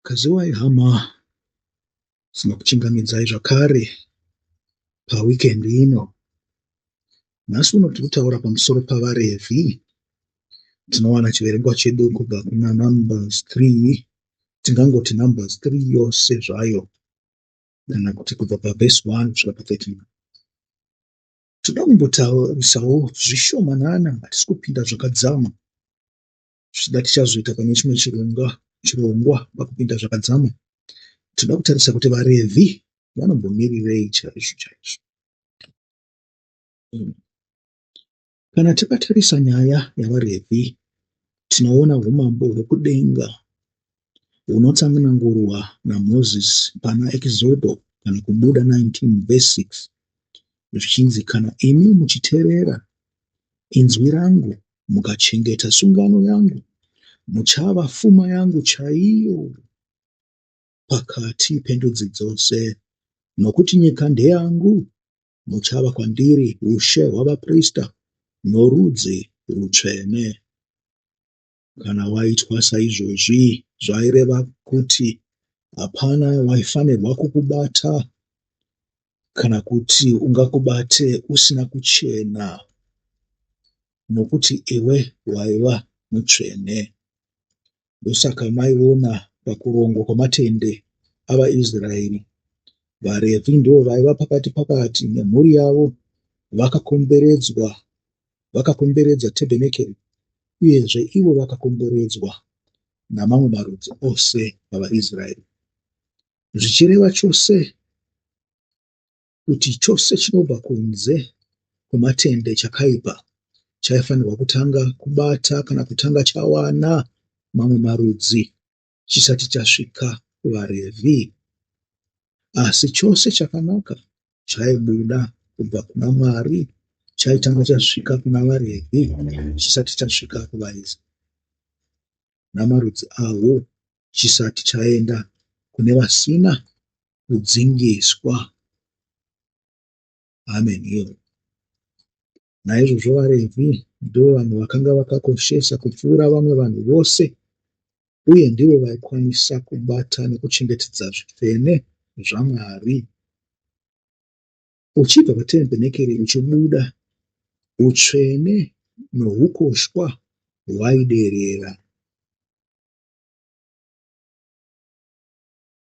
Kaziwai hama, tinokuchingamidzai zvakare paweekend ino. Nhasi uno tiri kutaura pamusoro pavaRevhi. Tinowana chiverengwa chedu kubva kuna Numbers 3, tingangoti Numbers 3 yose zvayo, kana kuti kubva pavhesi 1 kusvika pa 39. Toda kumbotaurisawo zvishomanana, hatisi kupinda zvakadzama. Zvichida tichazoita pane chimwe chirongwa chirongwa pakupinda zvakadzama. Tinoda kutarisa kuti vaRevhi vanombomirirei chaizvo chaizvo. Kana takatarisa nyaya yavaRevhi, tinoona umambo hwokudenga hunotsanangurwa naMozisi pana Ekizodho kana Kubuda 19 vhesi 6 zvichinzi, Kana imi muchiteerera inzwi rangu mukachengeta sungano yangu, muchava fuma yangu chaiyo pakati pendudzi dzose, nokuti nyika ndeyangu, muchava kwandiri ushe hwavaprista norudzi rutsvene. Kana waitwa saizvozvi, zvaireva kuti hapana waifanirwa kukubata kana kuti ungakubate usina kuchena nokuti iwe waiva mutsvene. Ndosaka maiona pakurongwa kwamatende avaIsraeri, vaRevhi ndivo vaiva pakati pakati nemhuri yavo vakakomberedzwa vakakomberedza tebhenekeri uyezve ivo vakakomberedzwa namamwe marudzi ose avaIsraeri, zvichireva chose kuti chose chinobva kunze kwematende chakaipa chaifanirwa kutanga kubata kana kutanga chawana mamwe marudzi chisati chasvika kuvaRevhi. Asi chose chakanaka chaibuda kubva kuna Mwari chaitanga chasvika kuna vaRevhi chisati chasvika kuvaIsraeri namarudzi avo chisati chaenda kune vasina kudzingiswa. Amen iyo. Naizvozvo vaRevhi ndivo vanhu vakanga vakakoshesa kupfuura vamwe vanhu vose uye ndivo vaikwanisa kubata nekuchengetedza zvitsvene zvaMwari. Uchibva patebhenekeri uchibuda, utsvene nohukoshwa hwaiderera.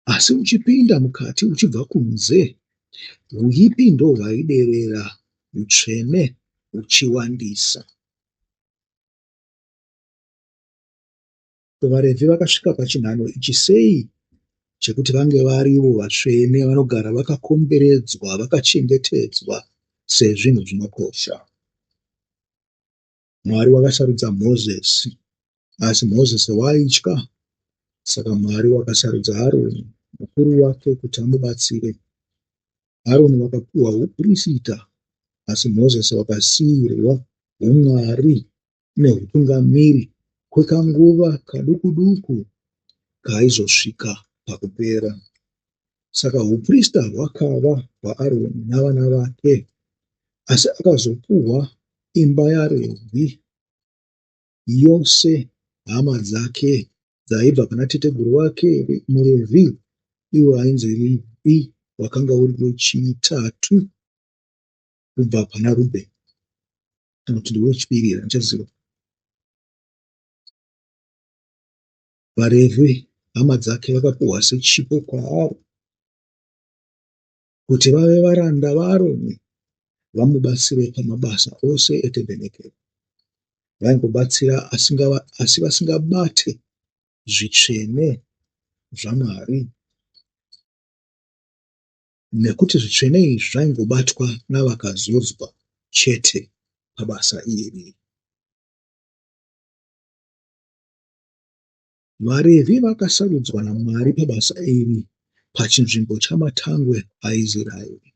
Asi uchipinda mukati uchibva kunze, huipi ndohwaiderera, hutsvene huchiwandisa. Ko vaRevhi vakasvika pachinhano ichi sei chekuti vange varivo vatsvene vanogara vakakomberedzwa, vakachengetedzwa sezvinhu zvinokosha? Mwari wakasarudza Mozisi, asi Mozisi waitya, saka Mwari wakasarudza Aroni mukuru wake kuti amubatsire. Aroni wakapiwa hupirisita, asi Mozisi wakasiirwa humwari nehutungamiri kwekanguva kaduku-duku kaizosvika pakupera. Saka huprista hwakava hwaAroni navana vake, asi akazopuhwa imba yaRevhi yose, hama dzake dzaibva pana teteguru wake muRevhi, iwo ainzi Revhi, wakanga uri wechitatu kubva pana Rubheni, kana kuti ndewechipiri here handichaziva. VaRevhi hama dzake vakapuhwa sechipo kwaari kuti vave varanda vaAroni vamubatsire pamabasa ose etebhenekeri. Vaingobatsira asi vasingabate zvitsvene zvaMwari, nekuti zvitsvene izvi zvaingobatwa navakazodzwa chete pabasa iri. VaRevhi vakasarudzwa naMwari pabasa iri pachinzvimbo chamatangwe aIsraeri.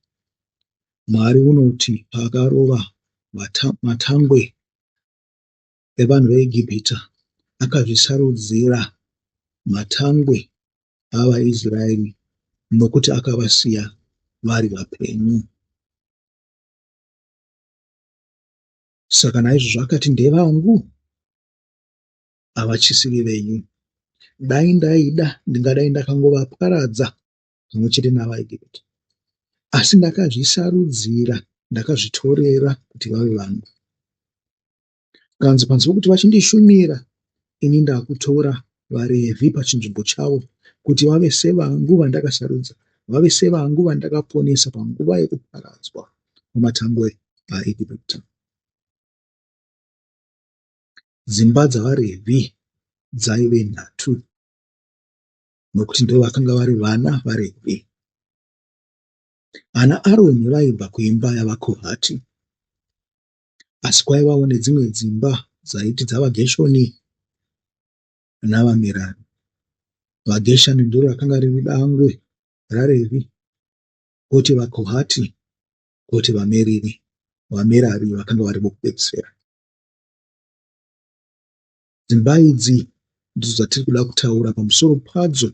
Mwari unoti paakarova matangwe evanhu veEgipita, akazvisarudzira matangwe avaIsraeri nokuti akavasiya vari vapenyu. Saka naizvozvo akati, Ndevangu, havachisiri venyu. Dai ndaida ndingadai ndakangovaparadza pamwe chete navaEgipita. Asi ndakazvisarudzira, ndakazvitorera kuti vave vangu. Kanzi panze pokuti vachindishumira, ini ndakutora vaRevhi pachinzvimbo chavo kuti vave sevangu vandakasarudza, vave sevangu vandakaponesa panguva yekuparadzwa mumatangwe aEgipita. Dzimba dzavaRevhi dzaive nhatu nokuti ndivo vakanga vari vana vaRevhi. Ana Aroni vaibva kuimba yavaKohati, asi kwaivawo nedzimwe dzimba dzaiti dzavaGeshoni navaMerari. VaGeshoni ndiro rakanga riri dangwe raRevhi, kwoti vaKohati, kwoti vaMeriri, vaMerari vakanga vari vokupedzisira. Dzimba idzi ndidzo dzatiri kuda kutaura pamusoro padzo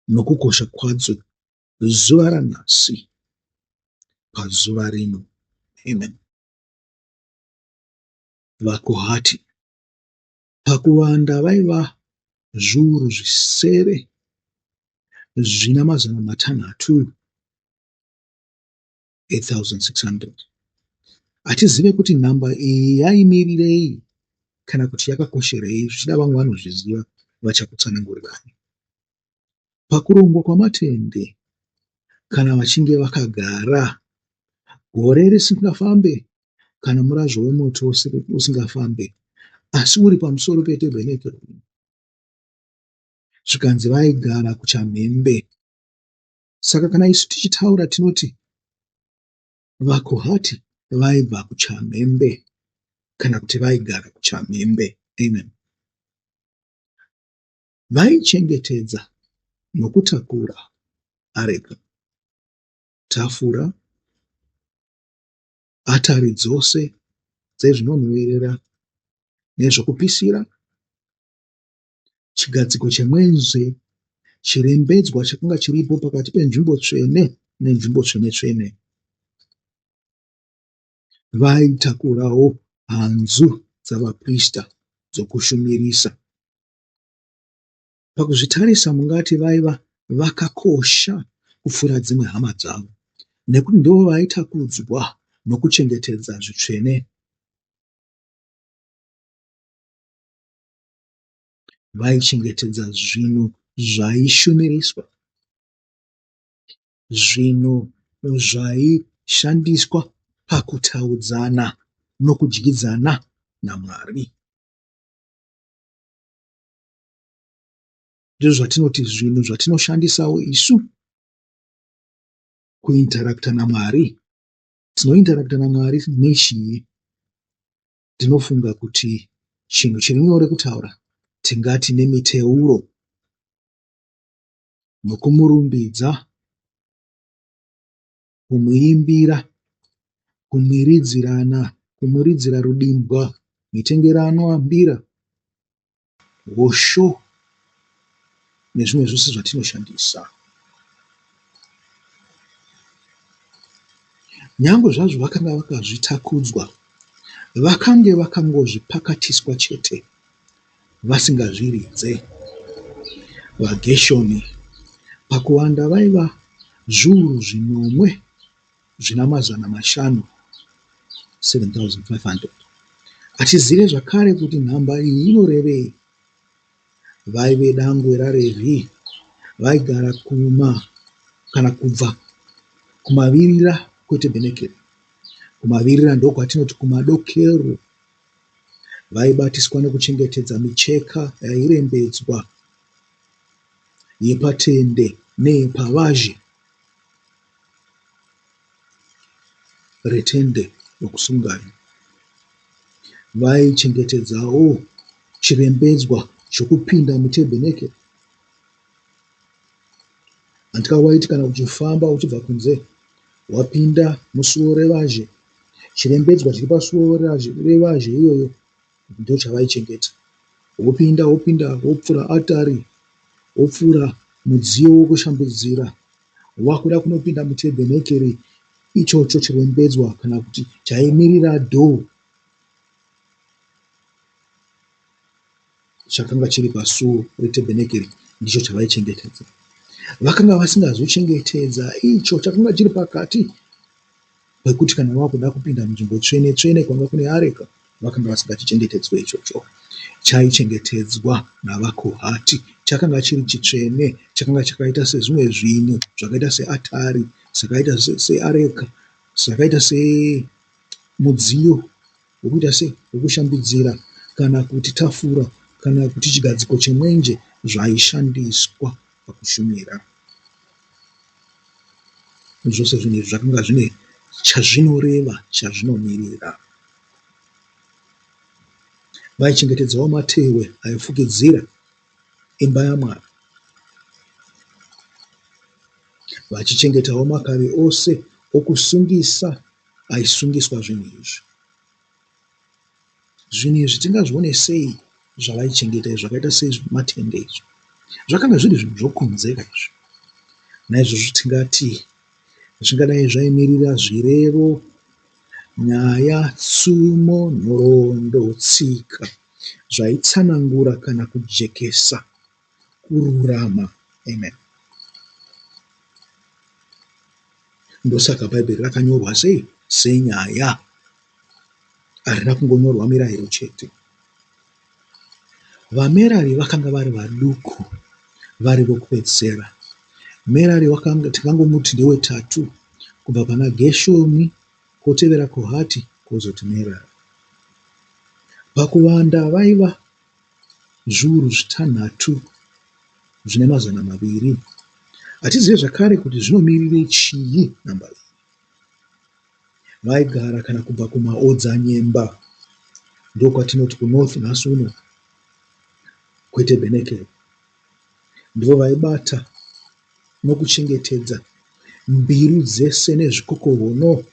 nokukosha kwadzo zuva ranhasi pazuva rino. Amen. VaKohati pakuwanda vaiva zviuru zvisere zvina mazana matanhatu 8600. Hatizive kuti nhamba iyi yaimirirei kana kuti yakakosherei, zvichida vamwe vanozviziva vachakutsanangurirai. Pakurongwa kwamatende kana vachinge vakagara, gore risingafambe kana murazvo wemoto usingafambe, asi uri pamusoro petebhenekeri. Zvikanzi vaigara kuchamhembe. Saka kana isu tichitaura tinoti vaKohati vaibva kuchamhembe kana kuti vaigara kuchamhembe. Amen. Vaichengetedza nokutakura areka, tafura, atari dzose dzezvinonhuhwirira nezvokupisira, Chigadziko chemwenje chirembedzwa chakanga chiripo pakati penzvimbo tsvene nenzvimbo tsvene-tsvene. Vaitakurawo hanzu dzavaprista dzokushumirisa. Pakuzvitarisa mungati vaiva vakakosha kupfuura dzimwe hama dzavo nekuti ndivo vaitakudzwa nokuchengetedza zvitsvene. Vaichengetedza zvinhu zvaishumiriswa, zvinhu zvaishandiswa pakutaudzana nokudyidzana naMwari. Ndizvo zvatinoti zvinhu zvatinoshandisawo isu kuintarakita naMwari. Tinointarakita naMwari nechii? Ndinofunga kuti chinhu chiri nyore kutaura tingati nemiteuro, nokumurumbidza, kumuimbira, kumiridzirana, kumuridzira rudimbwa, mitengeranwa, mbira, hosho nezvimwe zvose zvatinoshandisa. Nyangwe zvazvo vakanga vakazvitakudzwa, vakange vakangozvipakatiswa chete vasingazviridze. VaGeshoni pakuwanda vaiva zviuru zvinomwe zvina mazana mashanu, 7500. Hatizive zvakare kuti nhamba iyi inorevei. Vaive dangwe raRevhi vaigara kuma kana kubva kumavirira kwetebhenekeri. Kumavirira ndokwatinoti kumadokero. Vaibatiswa nekuchengetedza micheka yairembedzwa yepatende neyepavazhe retende rokusungana. Vaichengetedzawo chirembedzwa chokupinda mutebhenekeri. Handika waiti kana uchifamba uchibva kunze wapinda musuo revazhe, chirembedzwa chiri pasuo revazhe iyoyo ndochavaichengeta. Wopinda wopinda wopfuura atari, wopfuura mudziyo wokushambidzira, wakuda kunopinda mutebhenekeri ichocho chirembedzwa kana kuti chaimirira dhoo. Chakanga chiri pasuo retebhenekeri ndicho chavaichengetedza. Vakanga vasingazochengetedza icho chakanga chiri pakati pekuti kana wakuda kupinda munzvimbo tsvene tsvene kwanga kune areka, vakanga vasingachichengetedzwe ichocho. Chaichengetedzwa navaKohati. Chakanga chiri chitsvene, chakanga chakaita sezvimwe zvinhu zvakaita seatari, zvakaita seareka, zvakaita semudziyo wekuita sei, wekushambidzira kana kuti tafura kana kuti chigadziko chemwenje zvaishandiswa pakushumira. Zvose zvinhu izvi zvakanga zvine chazvinoreva, chazvinomirira. Vaichengetedzawo matehwe aifukidzira imba yaMwari, vachichengetawo makavi ose okusungisa aisungiswa zvinhu izvi. Zvinhu izvi tingazvione sei zvavaichengeta izvi zvakaita sematende izvi? Zvakanga zviri zvinhu zvokunze ka izvi. Naizvozvo tingati zvingadai zvaimirira zvirevo, nyaya, tsumo, nhoroondo, tsika zvaitsanangura kana kujekesa kururama. Amen. Ndosaka Bhaibheri rakanyorwa sei? Senyaya. Harina kungonyorwa mirayiro chete. VaMerari vakanga vari vaduku vari vokupedzisira. Merari wakanga tingangomuti ndewetatu kubva pana Geshoni kwotevera Kohati kwozoti Merari. Pakuwanda vaiva zviuru zvitanhatu zvine mazana maviri. Hatizive zvakare kuti zvinomirire chii nhamba iyi. Vaigara kana kubva kumaodzanyemba ndokwatinoti kunorth nhasi uno kweTebhenekeri. Ndivo vaibata nokuchengetedza mbiru dzese nezvikokohono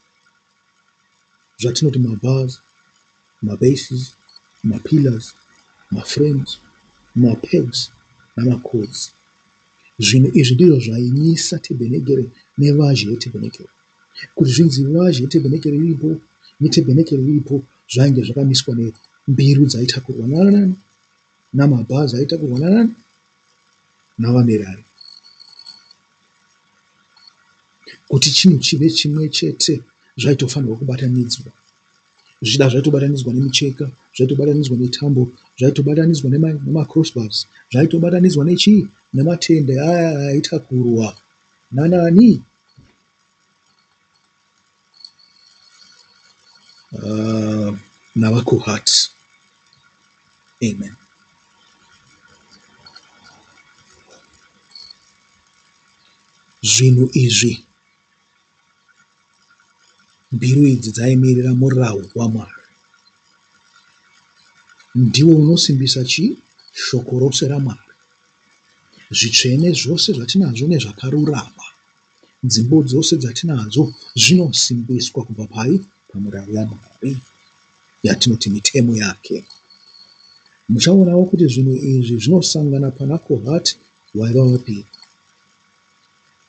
zvatinoti mabars, mabases, mapillars, maframes, mapegs namacords. Zvinhu izvi ndizvo zvaimisa tebhenekeri nevazhe yetebhenekeri. Kuti zvinzi vazhe yetebhenekeri iripo netebhenekeri iripo zvainge zvakamiswa nembiru dzaitakurwa nanani namabhazi aitakurwa nanani navaMerari. Kuti chinhu chive chimwe chete zvaitofanirwa kubatanidzwa. Zvichida zvaitobatanidzwa nemicheka, zvaitobatanidzwa netambo, zvaitobatanidzwa nemacrossbars, zvaitobatanidzwa nechii? Nematende aya aitakurwa nanani? NavaKohati. Amen. Zvinhu izvi, mbiru idzi dzaimirira murau waMwari. Ndiwo unosimbisa chii? Shoko rose raMwari. Zvitsvene zvose zvatinazvo nezvakarurama. Nzimbo dzose dzatinadzo zvinosimbiswa kubva pai? Pamurau yaMwari yatinoti mitemo yake. Muchaonawo kuti zvinhu izvi zvinosangana pana Kohati waiva wepiri.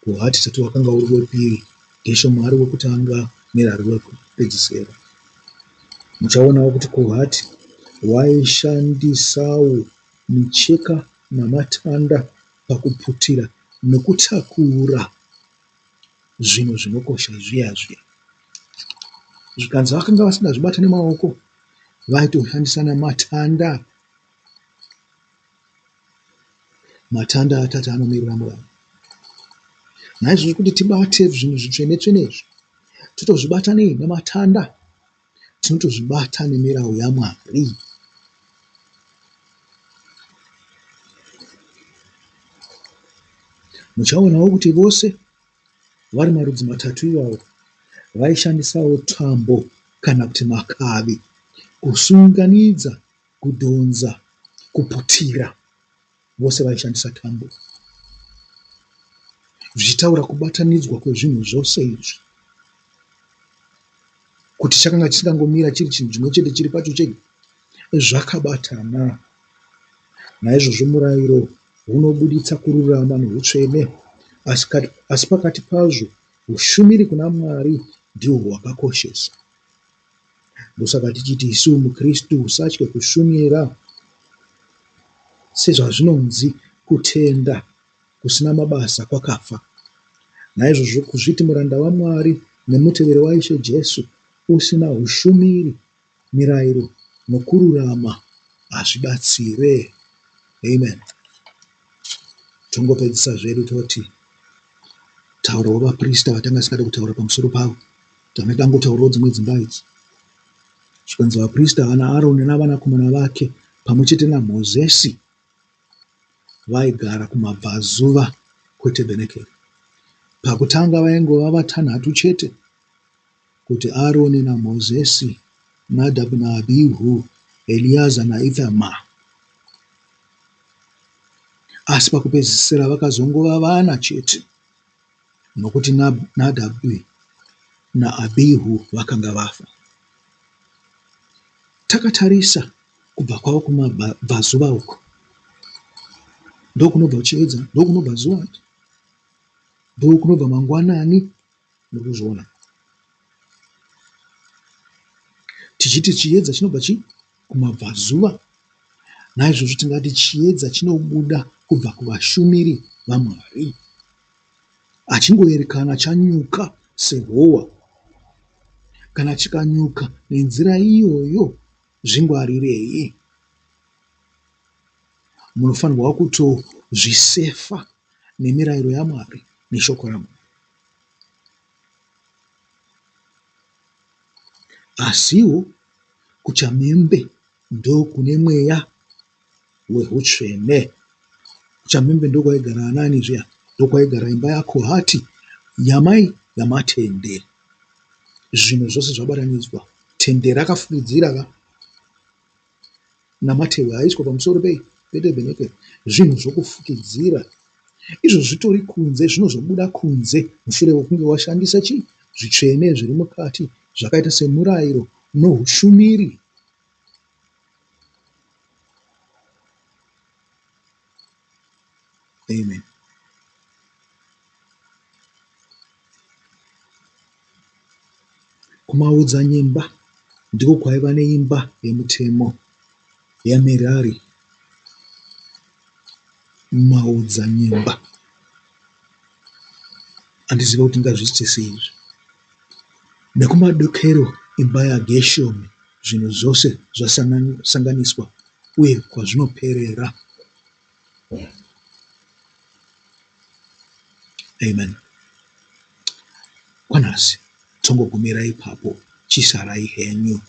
Kohati tati wakanga uri wepiri, Geshomu ari wekutanga, Merari wekupedzisira. Muchaonawo kuti Kohati waishandisawo micheka namatanda pakuputira nokutakura zvinhu zvinokosha zviya zviya. Zvikanzi vakanga vasingazvibate nemaoko vaitoshandisa namatanda. Matanda atati anomirira murau. Naizvozvo kuti tibate zvinhu zvitsvene tsvene izvi totozvibata nei? Nematanda. Tinotozvibata nemirau yaMwari. Muchaonawo kuti vose vari marudzi matatu iwawo vaishandisawo tambo kana kuti makavi kusunganidza, kudhonza, kuputira. Vose vaishandisa tambo. Zvichitaura kubatanidzwa kwezvinhu zvose izvi. Kuti chakanga chisingangomira chiri chinhu chimwe chete chiri pacho chega. Zvakabatana. Naizvozvo murayiro unobuditsa kururama nehutsvene, asi pakati pazvo hushumiri kuna Mwari ndihwo hwakakoshesa. Ndosaka tichiti isu muKristu usatye kushumira. Sezvazvinonzi, kutenda kusina mabasa kwakafa. Naizvozvo kuzviti muranda waMwari nemuteveri waIshe Jesu usina hushumiri, mirayiro nokururama hazvibatsire. Amen. Tongopedzisa zvedu toti taurawo vaprista vatanga tisingade kutaura pamusoro pavo. Tanga tangotaurawo dzimwe dzimba idzi. Zvikanzi vaprista vana Aroni navanakomana vake pamwe chete naMozisi vaigara kumabvazuva kwetebhenekeri. Pakutanga vaingova vatanhatu chete, kuti Aroni naMozisi, Nadhabhu naAbhihu, Eliaza naIthamar. Asi pakupedzisira vakazongova vana chete, nokuti Nadhabhi naAbhihu vakanga vafa. Takatarisa kubva kwavo kumabvazuva uko, ndokunobva chiedza, ndokunobva zuva, ndokunobva mangwanani, muri kuzviona. Tichiti chiedza chinobva chii? Kumabvazuva. Naizvozvo tingati chiedza chinobuda kubva kuvashumiri vaMwari. Achingoerekana chanyuka sehowa. Kana chikanyuka nenzira iyoyo, zvingwarirei. Munofanirwa kutozvisefa nemirayiro yaMwari neshoko raMwari. Asiwo kuchamhembe ndokune mweya wehutsvene. Kuchamhembe ndokwaigara anani zviya? Ndokwaigara imba yaKohati yamai yamatende. Zvinhu zvose zvabatanidzwa. Tende rakafukidzira ka namatehwe aiswa pamusoro pei? Petebhenekeri. Zvinhu zvokufukidzira. Izvo zvitori kunze zvinozobuda kunze mushure mekunge washandisa chii? Zvitsvene zviri mukati zvakaita semurayiro nohushumiri. Amen. Kumaodzanyemba ndiko kwaiva neimba yemutemo yaMerari. Maodzanyemba. Handizive kuti ndingazviite sei izvi. Nekumadokero imba yaGeshomi zvinhu zvose zvasanganiswa uye kwazvinoperera. Amen. Kwanhasi tongogumira ipapo. Chisarai henyu.